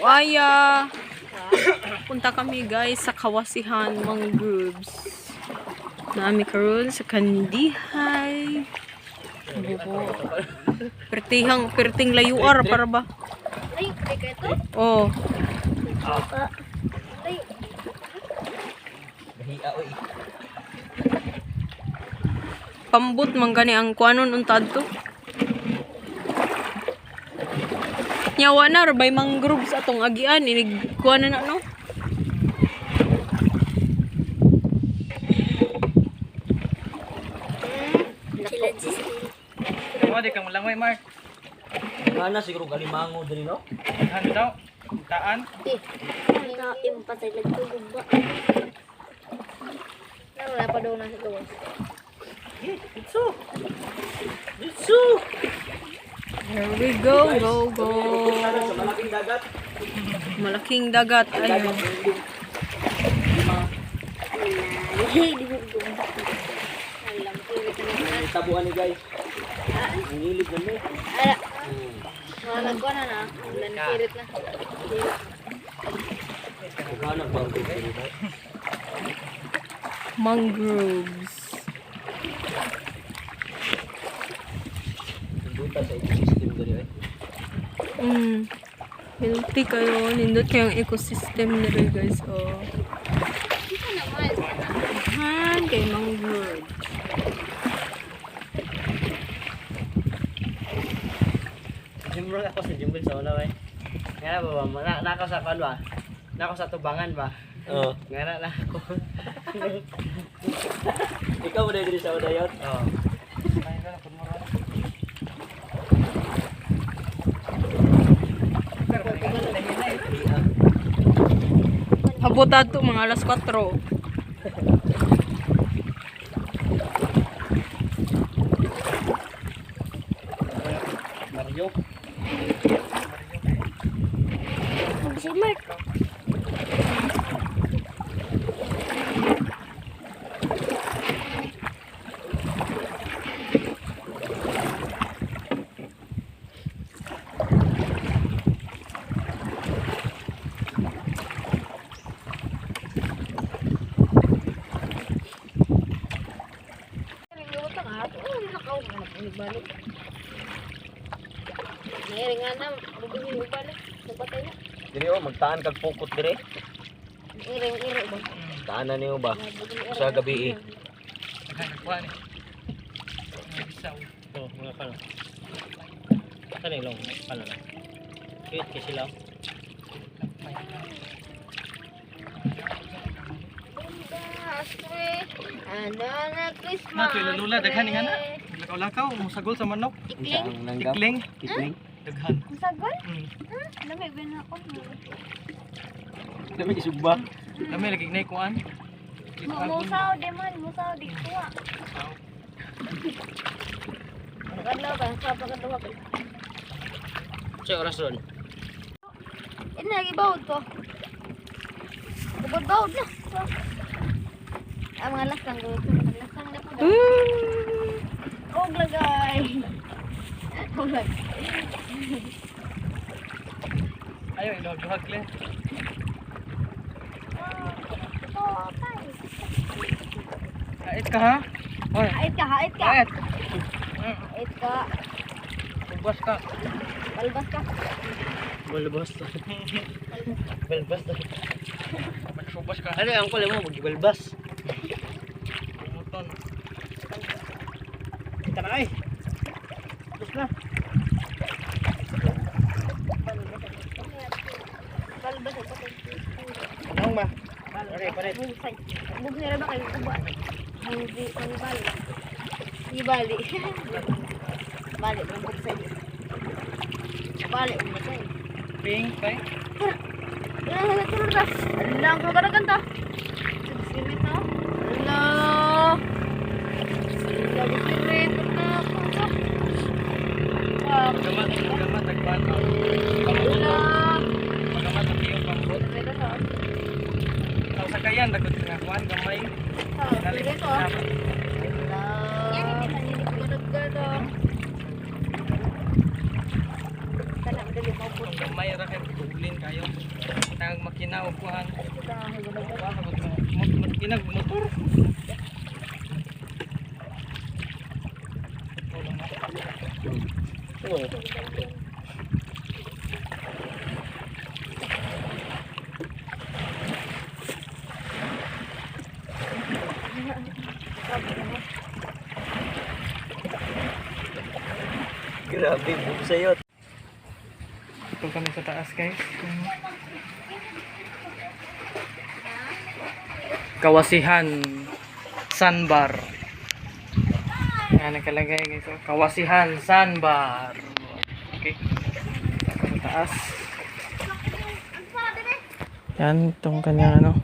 Buaya. Punta kami, guys, sa Kawasihan Mangroves. Nami karon sa Kandihay. Buko. Pertihang perting layuar para ba? Ay, ay ka ito? Oh, Ay, Gahiya oy. Pambot man gani ang kuanon unta adto. Nyawa na ra bay mangroves atong agian inig kuanon na, no? Sila Giselle. Mo di kang malangoy, Mark. Nga na siguro galimango diri, no? Daghan daw. Taan. Eh, na impatay nagtugog ba? Wala pa daw nasa gawas. Ditso. Ditso. Here we go, go, go. Sa malaking dagat. Malaking dagat. Ayun. Ay, di mo gumba. Alam ko, ito na. Ang tabuan ni, guys. Ang hilig na mo. Ala. Mga ko na na. Lankirit na. Mukha nang bangko diri ba? Mangroves. Induta sa ecosystem diri oy. Healthy kayo. Nindot kayong ecosystem nila, guys. Oh. Kita naman. Han, kay mangroves. Jimrol ako sa Jimrol sa una eh. Nga na ba ba? Na, nako sa kan ba? Nako sa tubangan ba? Oo. Nga na na ako. Ikaw mo diri sa una yon. Oo. Ay, na pud mo ron. Abot ato mga alas 4. Mario. Si Mark. Diri oh, magtaan kag pukot diri. Taan na niyo ba? Sa gabi eh. Daghan nagkuha ni. Mga bisaw. Oh, mga kano. Kano ilong? Kano na? Cute kasi sila. Christmas. Na to lula daghan nga na. Lakaw-lakaw musagol sa manok. Tikling. Ang langgam. Tikling. Tikling. Daghan. Musagol? Mm. Lamig ba na ako? Dami isugba. Dami lagi nay kuan. Musaw di man, musaw di kuha. Kadlaw ba? Sa pagkadlaw ba? Sa oras ron. Ini lagi bawod ko. Bawod bawod na. Ah, mga lasang ko. Mga lasang na po daw. Og lagay. Og lagay. Ayo iluhag-luhag le. Hait ka ha? Hoy. Hait ka, hait ka. Hait. Hait ka. Ubas ka. Balbas ka. Balbas to. Balbas to. Magsubas ka. Ano ang kulay mo? Magbalbas. Muton. Kita na ay. Tapos na. Balbas ka. Anong ba? Okay, pare. Bugsay. Bugsay ra ba kayo kuba? Hindi, ang bali. Di bali. Bali, ang bugsay. Bali, ang bugsay. Pink kay. Ala, tulog na. Ala, ang kaganagan ta. Sirit na. Ala. Ala, sirit na. Pagamat, pagamat tagban. Ala. Pagamat ang iyong pambot. Sirit na. Ang sakayan dagot nga kuan gamay. Sirit na. Ala. Ganag-ganag. Gamay ra kay ulin kayo. na og kuan. Inag motor. Grabe, bugsayot. Ito kami sa taas, guys. Kawasihan Sandbar. Yan nakalagay, guys. Oh. Kawasihan Sandbar. Okay. Ako sa taas. Yan, itong kanyang ano.